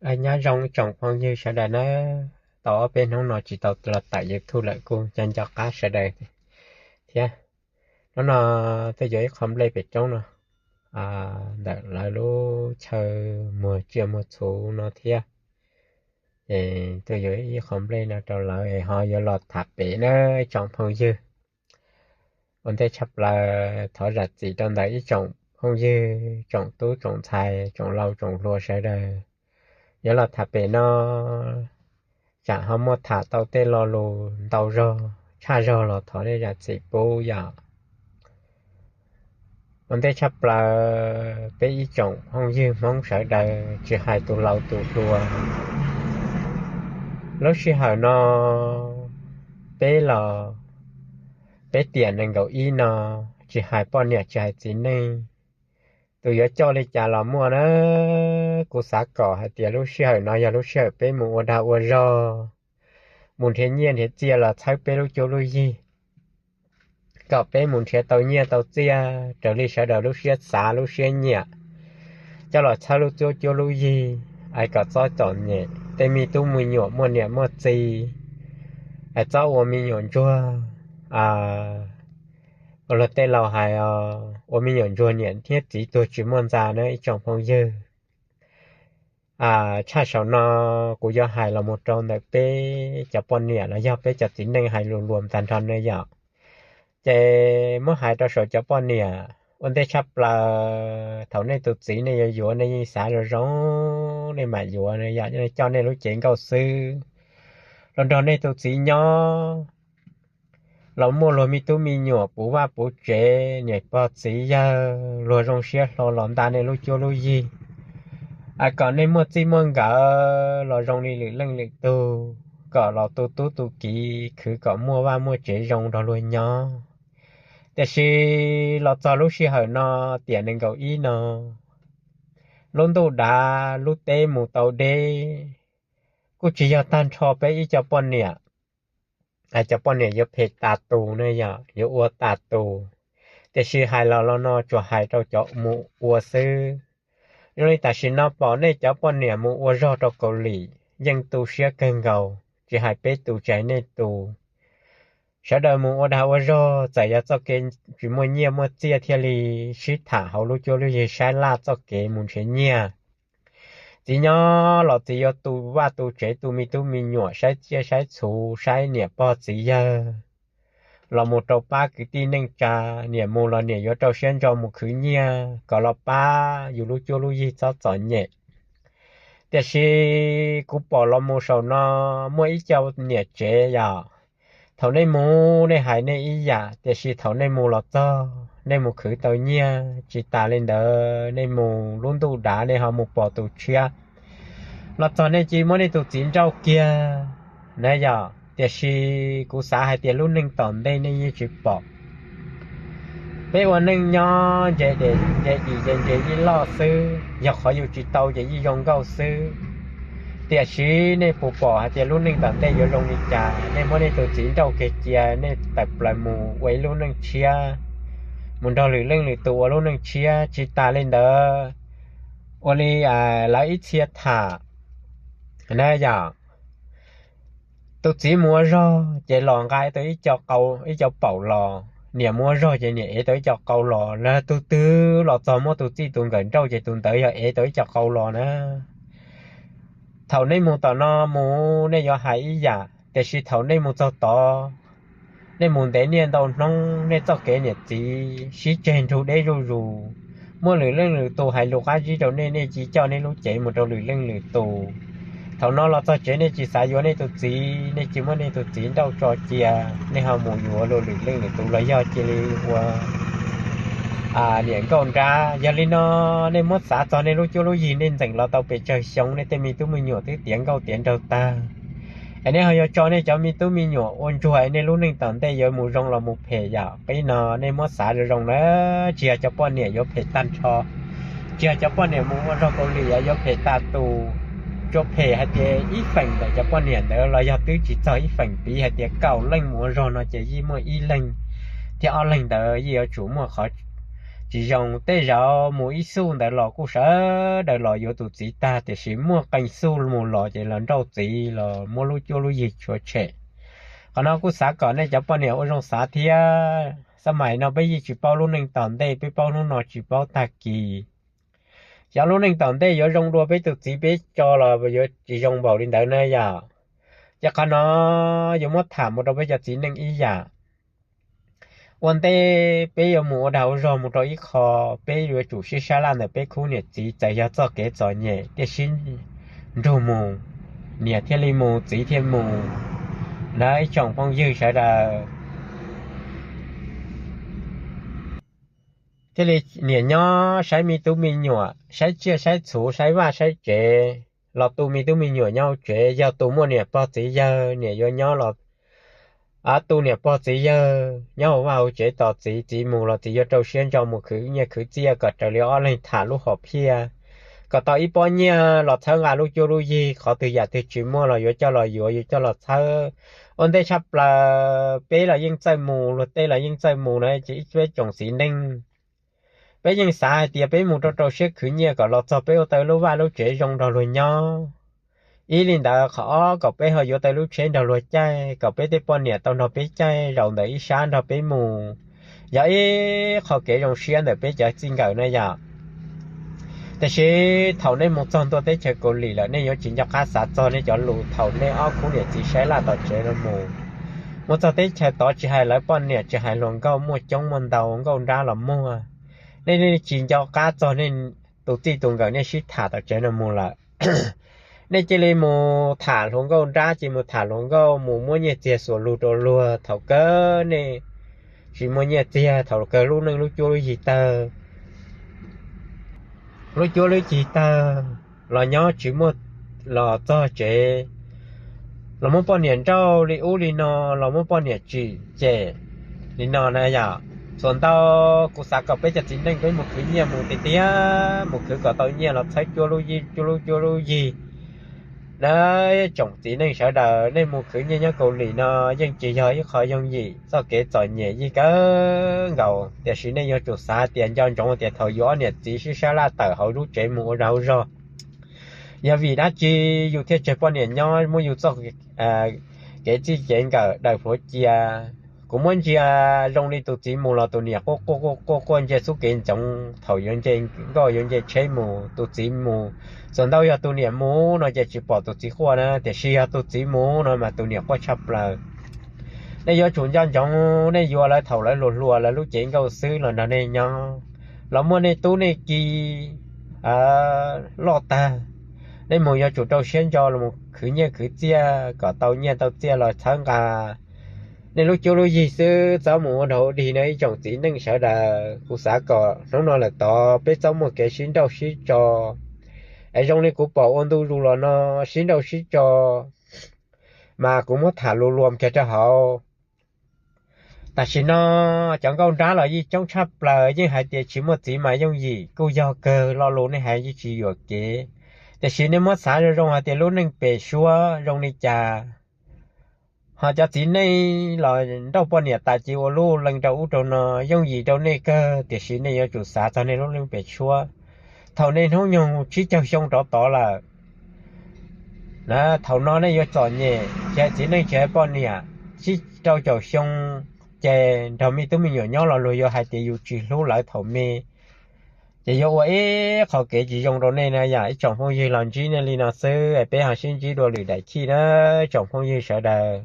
Nyob zoo ib tsoom phooj ywg sawv daws nawb, tau ob peb hnub no tsis tau los tawm YouTube lawm kuj nco nco qab sawv daws thiab. Hnub no tuaj yuav ib qho nplej pem roob no ntawm lawv lub chaw muag tsiaj muag txhu no thiab. Es tuaj yuav ib qho nplej no rau lawv es ho yuav los tham pem nawb ib tsoom phooj ywg. Ua ntej tshaj plaws thov zam txim rau ntawm ib tsoom phooj ywg, tsoom tub tsoom ntxhais, tsoom laus tsoom hluas sawv daws. Yuav los tham pem no, tsam ho muaj tham tau tej lo lus ntau zog tshaj zog los thov nej zam txim pub yom. Ua ntej tshaj plaws peb ib tsoom phooj ywg Hmoob sawv daws tsis hais tus laus tus hluas, lub sij hawm no peb los, peb tiam nees nkaum ib no, tsis hais poj niam tsis hais txiv neej, tus yuav coj li cas los muaj na. Kuv xav kom hais tias lub sij hawm no yog lub sij hawm peb mus ua dag ua zog, mus nrhiav nyiaj nrhiav txiaj los txhawb peb lub cuab lub yig, kom peb mus nrhiav tau nyiaj tau txiaj raws li sawv daws lub siab xav lub siab nyiam, coj los txhawb lub cuab lub yig, es kom txhob txom nyem, tej me tub me nyuam muaj niam muaj txiv, es txhob ua me nyuam ntsuag, luag tej laus hais, ua me nyuam ntsuag niam thiab txiv tuag tsis muaj ntxa na ib tsoom phooj ywg. Tshaj saum no kuv yuav hais los mus rau ntawm peb cov poj niam los yog peb cov txiv neej hais lus luam tag nrho ne yom. Ces muab hais rau saum cov poj niam, ua ntej tshaj plaws thaum nej tus txiv nej yuav yuav nej yeej xav zoo zoo, nej mam yuav, yog coj nej lub cev nkauj xwb los nrog nej tus txiv nyob, los muaj luag me tub me nyuam puv vaj puv tsev, niam pog txiv yawg luag zoo siab hlo los nta nej lub cuab lub yig, es kom nej muaj txij muaj nkawm los zoo li lwm leej lwm tug, kom los tu tub tu kiv khwv kom muaj vaj muaj tsev zoo nrog luag nyob. Tiam sis los txog lub sij hawm no, tiam nees nkaum ib no, lub ntuj dav lub teb mus tau deb, kuj tsis yog tag nrho peb ib co poj niam, cov poj niam yuav phem tas tus ne yom, yuav ua tas tus. Tiam sis hais los los no tsuas hais rau cov mus ua xwb. Zoo li tam sim no pom nej cov poj niam mus ua zog rau Kaus Lim yeej tu siab kawg nkaus, tsis hais peb tus tsis hais nej tus. Sawv daws mus ua dag ua zog, txawm yog txoj kev tsis muaj nyiaj muaj txiaj thiaj li sib tham hauv lub cuab lub yig saib laj txoj kev mus nrhiav nyiaj. Txiv nyob los txiv yuav tu vaj tu tsev, tu me tub me nyuam, saib tsiaj saib txhu, saib niam pog txiv yawg, los mus rau pab kwv tij neej tsa. Niam mus los niam yuav rau siab ntso mus khwv nyiaj kom los pab yus lub cuab lub yig txhob txom nyem. Tiam sis kuv pom los mus saum no muaj ib co niam tsev yom, thaum nej mus nej hais nej ib yam, tiam sis thaum nej mus los txog nej mus khwv tau nyiaj, tsis tas li ntawd nej mus lub ntuj dav nej ho mus pom tus tshiab los txog nej cia muab nej tus txiv nrauj kiag na yom. Tiam sis kuv xav hais tias lub neej tom ntej nej yeej tsis pom. Peb ua neej nyob nce dim nce dim nce nce ib loj xwb, yog qhov yus tsis tau ces yeej zoo nkauj xwb. Tiam sis nej puas pom hais tias lub neej tom ntej yuav zoo li cas? Nej muab nej tus txiv nrauj kiag cia nej tawm plaws mus ua ib lub neej tshiab, mus nrog lwm leej lwm tus ua lub neej tshiab. Tsis tas li ntawd, ua li lawv ib txhia tham na yom, tus txiv mus ua zog ces los nqa tau ib co paum los, niam mus ua zog ces niam ev tau ib co qau los, los tus twg los txog muab tus txij tus nkawm nrauj ces tus ntawd yog ev tau ib co qau los na. Thaum nej mus tom no mus nej yuav hais ib yam, tiam sis thaum nej mus txog tod, nej mus ntev niaj ntau hnub, nej txoj kev niam txiv sib tseg nrug deb zuj zus, muaj lwm leej lwm tus hais lus qab zib rau nej, nej cia coj nej lub cev mus rau lwm leej lwm tus. Thaum no los txog tsev nej tsis xav yuav nej tus txiv, nej cia muab nej tus txiv nrauj tso cia, nej ho mus yuav lwm leej lwm tus los yog cia li ua niam nkauj nrab. Yog li no nej muab xav txog nej lub cuab lub yig nej ntxeem los tau pes tsawg xyoo, nej tej me tub me nyuam twb tiav nkauj tiav nraug tag, es nej ho yuav tso nej cov me tub me nyuam ua ntsuag, nej lub neej tom ntej yuav mus zoo los mus phem yom. Qib no nej muab xav zoo zoo na, tsis yog cov poj niam yuav phem tag nrho, tsis yog cov poj niam mus ua zog Kaus Lim yuav phem tas tus. Tsuas phem hais tias ib feem ntawm cov poj niam ntawd los yog twb tsis txog ib feem, piv hais tias kaum leej mus ua zog no ces yeej muaj ib leeg thiab ob leeg ntawd yeej yuav tsum muaj qhov tsis zoo. Tej zaum mus ib xuj ntawd los kuj sawv daws los yuav tus txiv tag, tiam sis muaj qee xuj mus los ces los nrauj txiv los muab lub cuab lub yig tshuav tshem. Qhov no kuj xav kom nej cov poj niam ua zoo xav thiab. Xab mais no peb yeej tsis paub lub neej tom ntej, peb paub hnub no tsis paub tag kis. Xyov lub neej tom ntej yuav zoo dua peb tus txiv peb tso los yuav tsis zoo npaum li ntawd na yom. Ces qhov no yuav muab tham mus rau peb cov txiv neej ib yam. Ua ntej peb yuav mus ua dag ua zog mus rau ib qho, peb yuav tsum sib sab laj ntawm peb khub niam txiv, txawm yog txoj kev txom nyem thiaj sib nrug mus, niam thiaj li mus, txiv thiaj mus. Na ib tsoom phooj ywg sawv daws, thiaj li niam nyob saib me tub me nyuam, saib tsiaj saib txhu, saib vaj saib tsev, los tu me tub me nyuam nyob hauv tsev. Yog tus muaj niam pog txiv yawg, niam yuav nyob los tu niam pog txiv yawg nyob hauv vaj hauv tsev tos txiv, txiv mus los txiv yuav rau siab ntso mus khwv nyiaj khwv txiaj kom raws li ob leeg tham lub hom phiaj, kom tau ib pob nyiaj los txhawb nqa lub cuab lub yig. Qhov twg yam twg tsis muaj los yuav coj los yuav, yuav coj los txhawb. Ua ntej tshaj plaws peb los yeej txawj mus, luag tej los yeej txawj mus na, ces ib peb tsoom txiv neej, peb yeej xav hais tias peb mus rau rau siab khwv nyiaj kom los txog peb ua tau lub vaj lub tsev zoo nrog luag nyob. Ib li ntawd, qhov ob kom peb ho yuav tau lub tsheb nrog luag caij, kom peb tej poj niam tau nrog peb caij zaum ntawm ib sab nrog peb mus. Yog ib qho kev zoo siab ntawm peb cov txij nkawm na yom. Tiam sis thaum nej mus txog ntua teb chaws Kaus Lim lawm, nej yuav tsis nco qab xav txog nej cov lus thaum nej ob khub niam txiv saib laj tom tsev no mus. Mus txog teb chaws tod tsis hais lawv poj niam tsis hais hluas nkauj muaj coob muaj ntau, nkauj nrab los muag, nej tsis nco qab txog nej tus txij tus nkawm nej sib tham tom tsev no mus lawm. Nej cia li mus tham hluas nkauj nrab, cia li mus tham hluas nkauj, mus muab nyiaj txiag xuas lug rau luag. Thaum kawg nej tsis muaj nyiaj txiag, thaum kawg lub neej lub cuab lub yig tawg, lub cuab lub yig tawg, los nyob tsis muaj, los txog tsev los muab poj niam nrauj li ub li no, los muab poj niam tsim cem li no na yom. Txuas ntau, kuv xav kom peb cov txiv neej peb mus khwv nyiaj mus tiag tiag, mus khwv kom tau nyiaj los txhawb cuab lub yig, cuab lub cuab lub yig. Na, tsoom txiv neej sawv daws, nej mus khwv nyiaj nyob Kaus Lim no yeej tsis yog ib qho yooj yim, txoj kev txom nyem yeej kawg nkaus, tiam sis nej yuav tsum xav tias nco ntsoov tias thaum yus ob niam txiv sib sab laj tawm hauv lub tsev mus ua dag ua zog, yog vim dab tsi yus thiaj tseg poj niam nyob, muab yus txoj kev txij kev nkawm daws plhuav cia. Kuv muab ntsia zoo li tus txiv mus los tus niam quaj quaj quaj quaj ntsia xub kev ntsoov, thaum yuav nce nkoj yuav nce tsheb mus, tus txiv mus. Txuas ntau yog tus niam mus no ces tsis pom tus txiv quaj na, tiam sis yog tus txiv mus no mas tus niam quaj tshaj plaws. Nej yuav tsum nco ntsoov, nej yuav lawv thaum lawv hluas hluas, lawv lub cev nkauj xwb los nrog nej nyob, los muaj nej tub nej ki loj tag. Nej mus yuav tsum rau siab ntso los khwv nyiaj khwv txiaj kom tau nyiaj tau txiaj los txhawb nqa nej lub cuab lub yig xwb, txhob mus ua nraug ua dig na ib tsoom txiv neej sawv daws. Kuv xav kom hnub no lawm tod peb txhob muaj kev sib nrauj sib tso. Es zoo li kuv pom ua ntu zus los no, sib nrauj sib tso, mas kuv muab tham lus luam kiag rau hauv. Tam sim no cov nkauj nrab los yeej coob tshaj plaws, yeej hais tias tsis muaj txiv mas yooj yim, kuj yog kawg, lo lus nej hais yeej tsis yuam kev. Tiam sis nej muab xav zoo zoo hais tias lub neej pem suab zoo li cas, ho cov txiv neej los nrauj poj niam tas ces ua lub leej rau ub rau no, yooj yim rau nej kawg, tiam sis nej yuav tsum xav txog nej lub neej pem suab. Thaum nej hnub nyoog tsib caug xyoo rov tod lawm, na, thaum no nej yuav txom nyem, tsis hais txiv neej tsis hais poj niam, tsib rau caum xyoo, ces nrog me tub me nyuam nyob los luag yuav hais tias yus tsis hlub lawv thaum me, ces yuav ua ib qho kev tsis zoo rau nej na yom. Ib tsoom phooj ywg, los ntsib nej li no xwb, peb ho sib ntsib dua lwm daim chij na tsoom phooj ywg sawv daws.